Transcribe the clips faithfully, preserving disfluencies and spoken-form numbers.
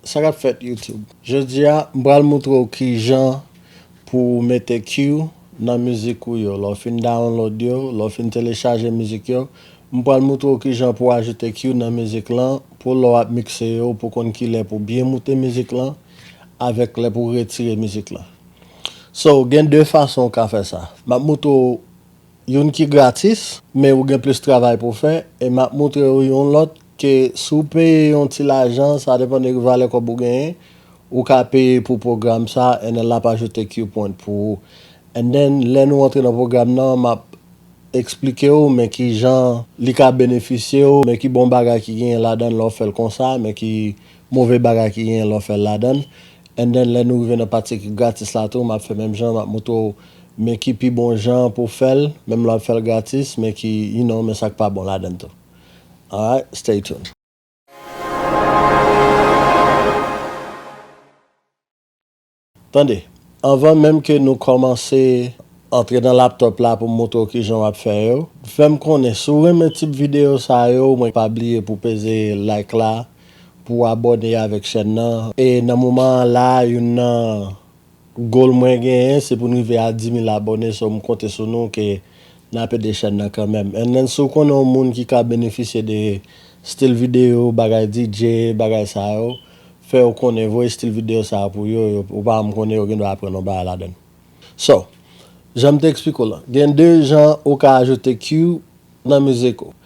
Sa k ap fèt YouTube? Jodi a, m pral moutre w kijan pou w mete cue nan mizik ou yo. Lè w fin download yo, lè w fin telechaje mizik yo, m pral moutre w kijan pou w ajoute cue nan mizik lan, pou lè w ap mikse yo, pou w konn kilè pou w byen moute mizik lan, avèk lè pou w retire mizik lan. So, gen de fason w ka fè sa. M ap moutre w youn ki gratis, men ou gen plis travay pou w fè, e m ap moutre w yon lòt ke si w peye yon ti lajan, sa depann de valè kòb ou genyen, ou ka peye pou pwogram sa, and then l ap ajoute cue point pou ou. And then, lè nou antre nan pwogram nan, m ap eksplike w men kijan li ka benefisye w, men ki bon bagay ki genyen ladan l lè w fè l konsa, men ki move bagay ki genyen lè w fè l ladan l. And then, lè nou rive nan pati ki gratis la tou, m ap fè menm jan, m ap moutre w men ki pi bon jan pou w fè l, menm lè w ap fè l gratis, men ki, you know, men sa k pa bon ladan l tou. Alright, stay tuned. Tande, anvan menm ke nou kòmanse antre nan laptòp la pou m moutre w kijan w ap fè yo, fè m konnen si w renmen tip videyo sa yo, mwen pa bliye pou w peze like la, pou w abòne avèk chèn nan. E nan moman an la, youn nan goal mwen genyen, se pou n rive a dis mil abòne, so m konte sou nou ke n ap ede chèn nan kanmenm. And then, si w konnen yon moun ki ka benefisye de stil videyo, bagay D J, bagay sa yo, fè yo konnen, voye stil videyo sa yo pou yo, yo, ou pa janm konnen yo gen dwa aprann yon bagay ladan l. So, jan m te eksplike w lan, gen de jan ou ka ajoute cue nan mizik ou.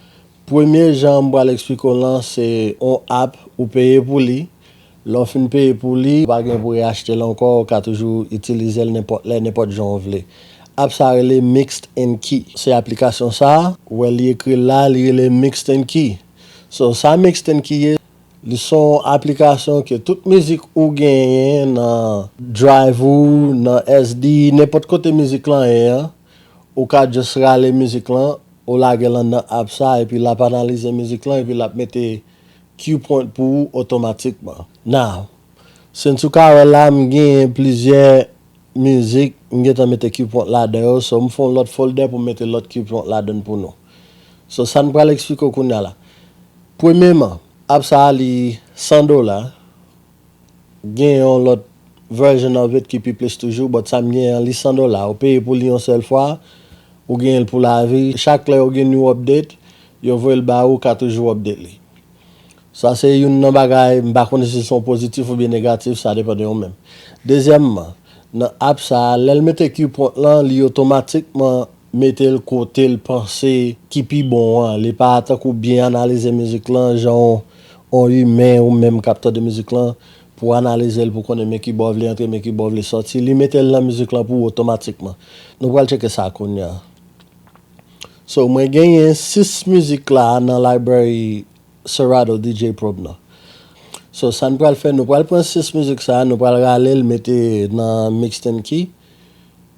Premye jan m pral eksplike w lan, se yon app ou peye pou li. Lè w fin peye pou li, ou pa gen pou reyachte l ankò, ou ka toujou itilize l nenpòt lè, nenpòt jan w vle. App sa rele Mixed in Key. Se aplikasyon sa, ou wè li ekri l la, li rele Mixed in Key. So, sa Mixed in Key ye, li se yon aplikasyon ke tout mizik ou genyen nan drive ou, nan S D, nenpòt kote mizik lan ye an, ou ka just rale mizik lan, ou lage l anndan app sa, epi l ap analize mizik lan, epi l ap mete cue point pou ou otomatikman. Now, since ou ka wè la, m genyen plizyè mizik, m gentan mete cue point ladan yo, so m fè yon lòt folder pou m mete lòt cue point ladan l pou nou. So, sa n pral eksplike w kounye a la. Premyeman, app sa a li san dola, gen yon lòt version of it ki pi plis toujou, but sa m genyen an, li san dola. Ou peye pou li yon sèl fwa, ou genyen l pou lavi. Chak lè yo gen new update, yo voye l ba ou, ou ka toujou update li. Sa se youn nan bagay, m pa konnen si se yon pozitif oubyen negatif, sa depann de ou menm. Dezyèmman, nan app sa a, lè l mete cue point lan, li otomatikman mete l kote l panse ki pi bon an. Li pa tankou byen analize mizik lan, jan yon, yon imen ou menm k ap tande mizik lan, pou analize l, pou konnen men ki bò w vle antre, men ki bò w vle sòti. Li mete l nan mizik lan pou ou otomatikman. Nou pral tcheke sa kounye a. So, mwen genyen sis mizik la nan library Serato D J Probe nan. So, sa n pral fè, nou pral pran sis mizik sa, nou pral rale l, mete nan Mixed in Key,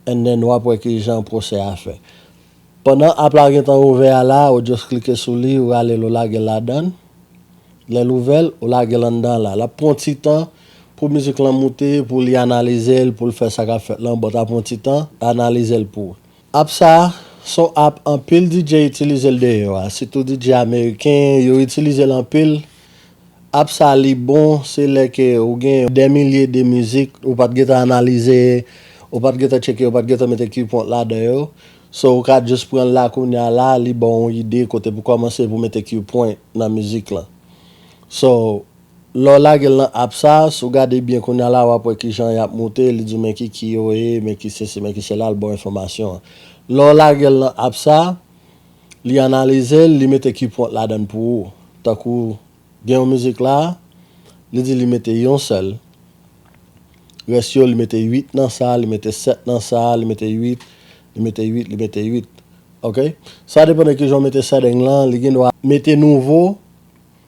and then w ap wè kijan pwosè a fèt. Pandan app la gentan ouvè a la, ou just klike sou li, ou rale l, ou lage l ladan l. Lè l ouvè l, ou lage l anndan la. L ap pran yon ti tan pou mizik lan moute, pou li analize l, pou l fè sa k ap fèt lan, but ap pran yon ti tan, analize l pou ou. App sa, se yon app anpil D J itilize l deyò a, sitou D J ameriken, yo itilize l anpil. App sa li bon, se lè ke ou gen dè milye de mizik, ou pa t gentan analize, ou pa t gentan tcheke, ou pa t gentan mete cue point ladan yo. So, ou ka just pran l la kounye a la, li ba w yon ide kote pou kòmanse pou mete cue point nan mizik lan. So, lè w lage l nan app sa, si w gade byen kounye a la, w ap wè kijan y ap moute, li di w men ki key yo ye, men ki sesi, men ki sela, l ba w enfòmasyon an. Lè w lage l nan app sa, li analize l, li mete cue point ladan l pou ou. Tankou, gen yon mizik la, li di li mete yon sèl. Rès yo, li mete uit nan sa, li mete sèt nan sa, li mete uit, li mete uit, li mete uit. Ok? Sa depann de kijan w mete setting lan, li gen dwa mete nouvo,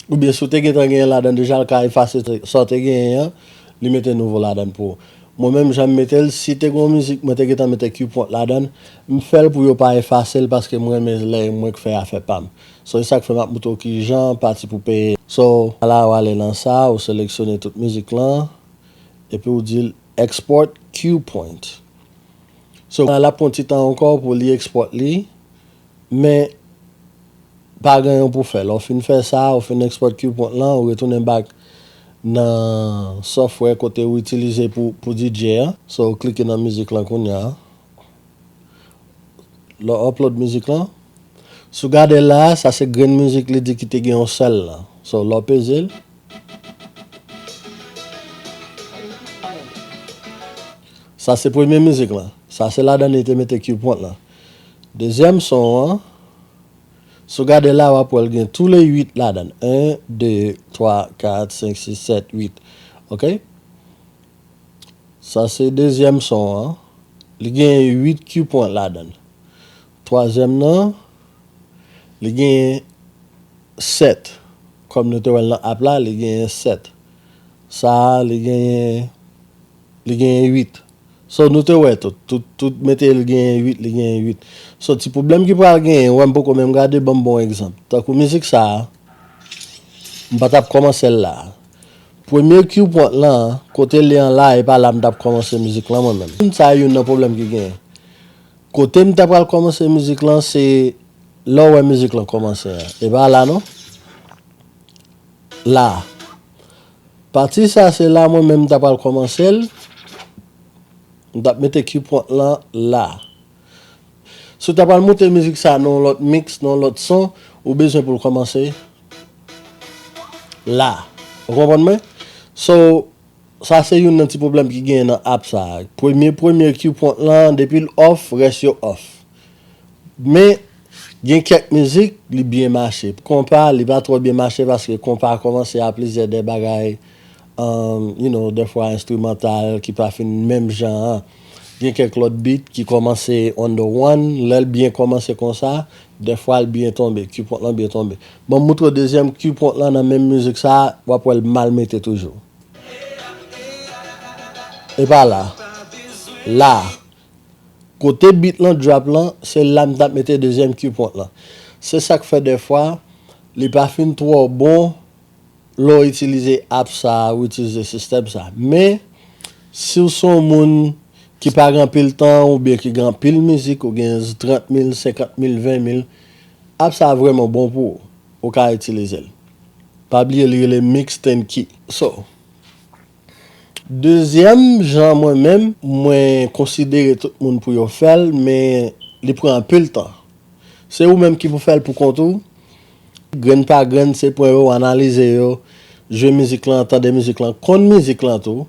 oubyen si w te gentan genyen ladan deja, l ka efase sa w te genyen an, li mete nouvo ladan pou ou. Mwen menm, jan m mete l, si te gen yon mizik, mwen te gentan mete cue point ladan l, m fè l pou yo pa efase l paske m renmen lè mwen k fè afè pa m. So, e sa k fè m ap moutre w kijan pati pou peye. So, la w ale nan sa, ou seleksyone tout mizik lan, epi w di l export cue point. So, l ap pran ti tan ankò pou li export li, men pa gen anyen pou fè. Lè w fin fè sa, ou fin export cue point lan, ou retounen back nan software kote ou itilize pou, pou D J an. So, ou klike nan mizik lan kounye a. Lè w upload mizik lan, si w gade la, sa se grenn mizik li di ki te gen yon sèl lan. So, lè w peze l, sa se premye mizik lan. Sa se ladan li te mete cue point lan. Dezyèm son an, si w gade la, w ap wè l gen tou le uit ladan. En, de, twa, kat, senk, sis, sèt, uit. Oke? Sa se dezyèm son an. Li gen uit cue point ladan. Twazyèm nan, li gen sèt. Kòm nou te wè l nan app la, li gen sèt. Sa a, li gen, li gen uit. So, nou te wè tout, tout, tout mete l gen uit, li gen uit. So, ti pwoblèm ki pral genyen, wè m poko menm gade, ban m bon egzanp. Tankou mizik sa a, m pa t ap kòmanse l la. Premye cue point lan, kote l ye an la, e pa la m t ap kòmanse mizik lan mwen menm. Sa youn nan pwoblèm ki genyen. Kote m ta pral kòmanse mizik lan, se lè w wè mizik lan kòmanse an. E pa la non. La. Pati sa se la mwen menm m ta pral kòmanse l. M t ap mete cue point lan la. Si w ta pral moute mizik sa nan yon lòt mix, nan yon lòt son, ou bezwen pou l kòmanse la. Ou konprann mwen? So, sa se youn nan ti pwoblèm ki genyen nan app sa a. Premye, premye cue point lan, depi l off, rès yo off. Men, gen kèk mizik, li byen mache. Konpa, li pa twò byen mache paske konpa kòmanse a plizyè de bagay, um, you know, dèfwa enstrimantal ki pa fin menm jan an. Gen kèk lòt beat ki kòmanse on the one, lè l byen kòmanse konsa, dèfwa l byen tonbe, cue point lan byen tonbe. Bon, m moutre w dezyèm cue point lan nan menm mizik sa a, w ap wè l mal mete toujou. E pa la. La. Kote beat lan drop lan, se la m t ap mete dezyèm cue point lan. Se sa k fè dèfwa, li pa fin twò bon lè w itilize app sa a, ou itilize sistèm sa a. Men, si w se yon moun ki pa gen anpil tan oubyen ki gen anpil mizik, ou gen trant mil, senkant mil, ven mil, app sa a vrèman bon pou ou. Ou ka itilize l. Pa bliye li rele Mix ten Key. So, dezyèm jan mwen menm, mwen konsidere tout moun pou yo fè l, men li pran anpil tan. Se ou menm ki pou fè l pou kont ou. Grenn pa grenn, se pran yo, analize yo, jwe mizik lan, tande mizik lan, konn mizik lan tou,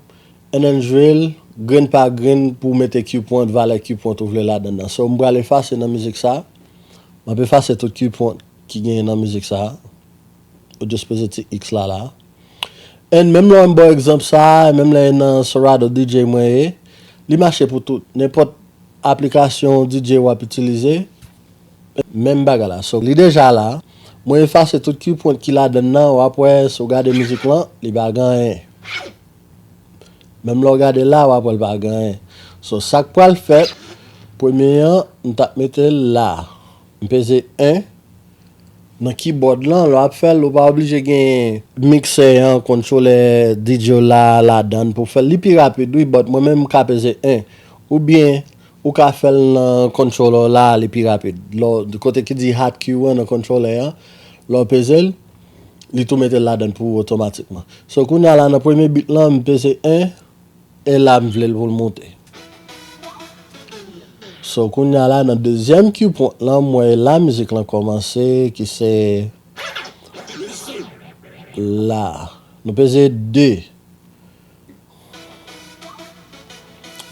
and then jwe l grenn pa grenn pou w mete cue point, valè cue point ou vle ladan nan. So, m pral efase nan mizik sa. M ap efase tout cue point ki genyen nan mizik sa. Ou just peze ti X la la. And menm lè w ba w egzanp sa, menm lè nan Serato D J mwen ye, li mache pou tout. Nenpòt aplikasyon D J w ap itilize, menm bagay la. So, li deja la. Mwen efase tout cue point ki ladan nan, w ap wè, si w gade mizik lan, li pa gen anyen. Menm lè w gade la, w ap wè l pa gen anyen. So, sa k pral fèt, premye an, m t ap mete l la. M peze en. Nan keyboard lan, lè w ap fè l, ou pa oblije gen miksè an, controller, D J la, ladan pou fè l. Li pi rapid, wi, but mwen menm, m ka peze en. Oubyen, ou ka fè l nan controller la, li pi rapid. Lè w, kote ki di hot cue an nan controller an, lè w peze l, li tou mete l ladan pou ou otomatikman. So, kounye a la, nan premye beat lan, m peze en, e la m vle l pou l moute. So, kounye a la, nan dezyèm cue point lan, m wè la mizik lan kòmanse, ki se la. Nou peze de.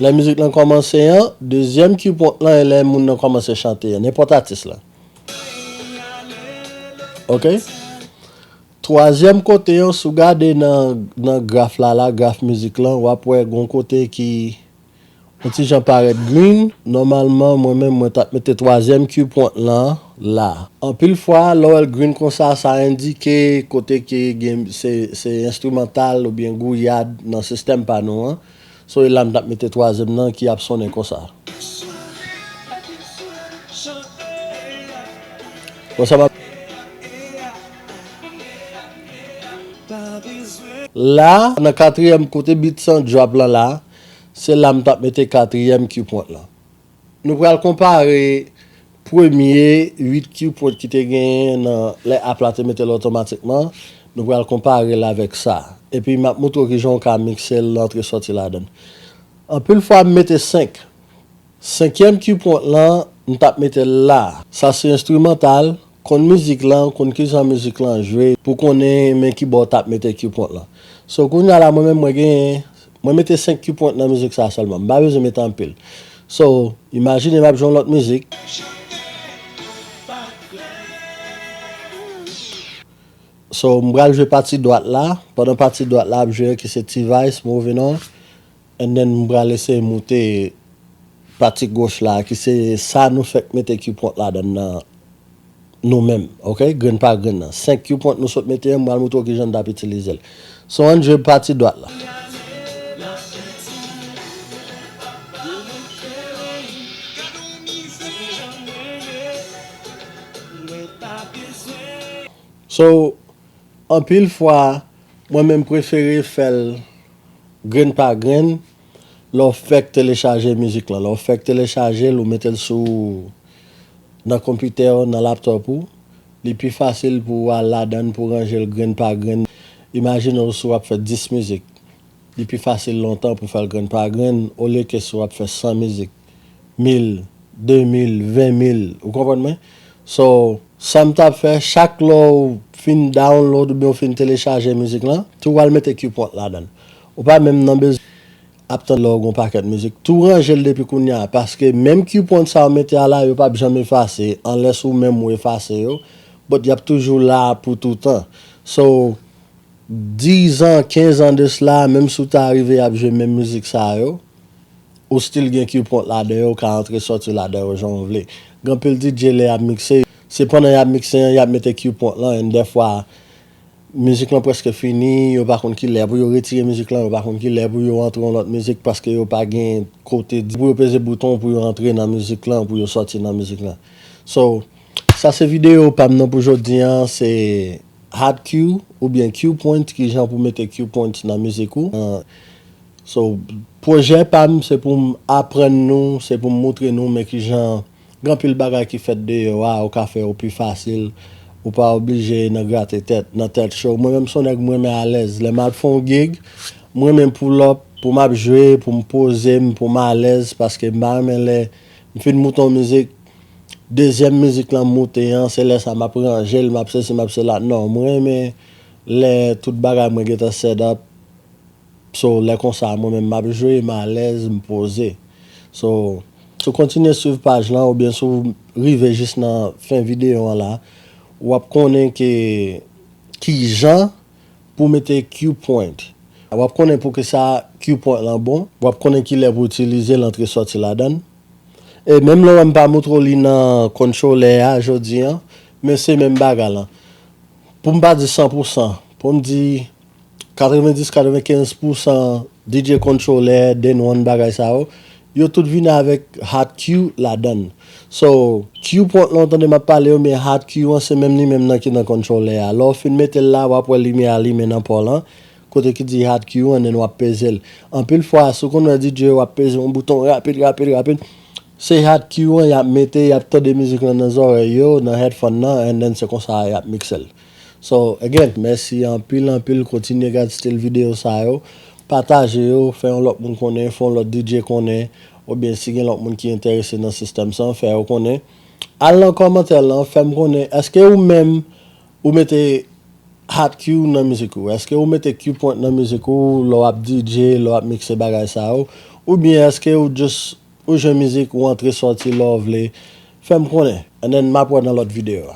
Lè mizik lan kòmanse an, dezyèm cue point lan, e lè moun nan kòmanse chante an, nenpòt atis la. Oke? Twazyèm kote an, si w gade nan, nan graf la, la, graf mizik lan, w ap wè gon kote ki yon ti jan parèt green. Nòmalman, mwen menm, mwen t ap mete twazyèm cue point lan la. Anpil fwa, lè w wè l green konsa, sa endike kote ke gen, se, se enstrimantal oubyen gouyad nan sistèm pa nou an. So, e la m t ap mete twazyèm nan ki ap sonnen konsa. Konsa m ap La, nan katriyèm kote beat sa drop lan la, se la m t ap mete katriyèm cue point lan. Nou pral konpare premye uit cue point ki te genyen nan lè app la te mete l otomatikman. Nou pral konpare l avèk sa. Epi m ap moutre w kijan w ka mikse l, antre sòti ladan l. Anpil fwa m mete senk. Senkyèm cue point lan, m t ap mete l la. Sa se enstrimantal, konn mizik lan, konn kijan mizik lan jwe, pou konnen men kibò w t ap mete cue point lan. So, kounye a la, mwen menm, mwen genyen, mwen mete senk cue point nan mizik sa sèlman. M pa bezwen mete anpil. So, imajine m ap jwe yon lòt mizik. So, m pral jwe pati dwat la. Pandan pati dwat la ap jwe, ki se T-Vice, Moving On. And then, m pral eseye moute pati goch la, ki se sa nou fèk mete cue point ladan nan nou menm, ok? Grenn pa grenn nan. Senk cue point nou sot mete an, m pral moutre w kijan n t ap itilize l. So, ann jwe pati dwat la. So, anpil fwa, mwen menm prefere fè l grenn pa grenn, lè w fèk telechaje mizik lan. Lè w fèk telechaje l, ou mete l sou, nan konpitè w, nan laptòp ou, li pi fasil pou w al ladan l, pou w ranje l grenn pa grenn. Imajine w si w ap fè dis mizik. Li pi fasil lontan pou fè l grenn pa grenn, olye ke si w ap fè san mizik, mil, de mil, ven mil, ou konprann mwen? So, sa m t ap fè, chak lè w fin download oubyen w fin telechaje mizik lan, tou w al mete cue point ladan l. Ou pa menm nan bezwen ap tann lè w gen yon pakèt mizik. Tou ranje l depi kounye a, paske menm cue point sa w mete a la, yo p ap janm efase, unless ou menm ou efase yo, but y ap toujou la pou toutan. So, diz an, kenz an de sila, menm si w ta rive ap jwe menm mizik sa yo, ou still gen cue point ladan yo, ou ka antre sòti ladan yo jan w vle. Gen anpil D J lè y ap mikse, se pandan y ap mikse an, y ap mete cue point lan, and dèfwa, mizik lan prèske fini, yo pa konn ki lè pou yo retire mizik lan, yo pa konn ki lè pou yo antre yon lòt mizik, paske yo pa gen kote di pou yo peze bouton pou yo antre nan mizik lan, pou yo sòti nan mizik lan. So, sa se videyo pa m nan pou jodi an, se hot cue oubyen cue point, kijan pou mete cue point nan mizik ou. Uh, so, pwojè pa m, se pou m aprann nou, se pou m moutre nou, men kijan gen anpil bagay ki fèt deyò a, ou ka fè yo pi fasil, ou pa oblije nan grate tèt, nan tèt cho. Mwen menm se yon nèg m renmen alèz. Lè m al fè yon gig, m renmen pull up, pou m ap jwe, pou m poze m, pou m alèz, paske m pa renmen lè m fin moute yon mizik, dezyèm mizik lan m moute an, se lè sa m ap ranje l, m ap sesi, m ap sela. Non, mwen renmen lè tout bagay mwen gentan set up. So, lè konsa, mwen menm m ap jwe, m alèz, m poze. So, si w kontinye swiv paj lan, oubyen si w rive jis nan fen videyo an la, w ap konnen ke kijan pou mete cue point. W ap konnen poukisa cue point lan bon, w ap konnen kilè pou itilize l, antre sòti ladan l. E menm lè w wè m pa moutre w li nan controller a jodi an, men se menm bagay lan. Pou m pa di san pou san, pou m di katrevendis, katrevenkenz pou san D J controller, den one bagay sa yo, yo tout vini avèk hot cue ladan l. So, cue point lan w tande m ap pale yo, men hot cue an se menm li menm nan ki nan controller a. Lè w fin mete l la, w ap wè limyè a limen nan pò lan. Kote ki di hot cue an, and then w ap peze l. Anpil fwa, si w konn wè D J yo ap peze yon bouton rapid, rapid, rapid, se hot cue an y ap mete, y ap tande mizik lan nan zòrèy yo, nan headphone nan, and then se konsa y ap mikse l. So, again, mèsi anpil, anpil, kontinye gad stil videyo sa yo, pataje yo, fè yon lòt moun konnen, fè yon lòt D J konnen, oubyen si gen lòt moun ki enterese nan sistèm sa, fè yo konnen. Al nan kòmantè lan, fè m konnen, èske ou menm, ou mete hot cue nan mizik ou? Èske ou mete cue point nan mizik ou lè w ap D J, lè w ap mikse bagay sa yo? Oubyen èske ou just, ou jwe mizik, ou antre sòti lè w vle? Fè m konnen. And then m ap wè nan lòt videyo a.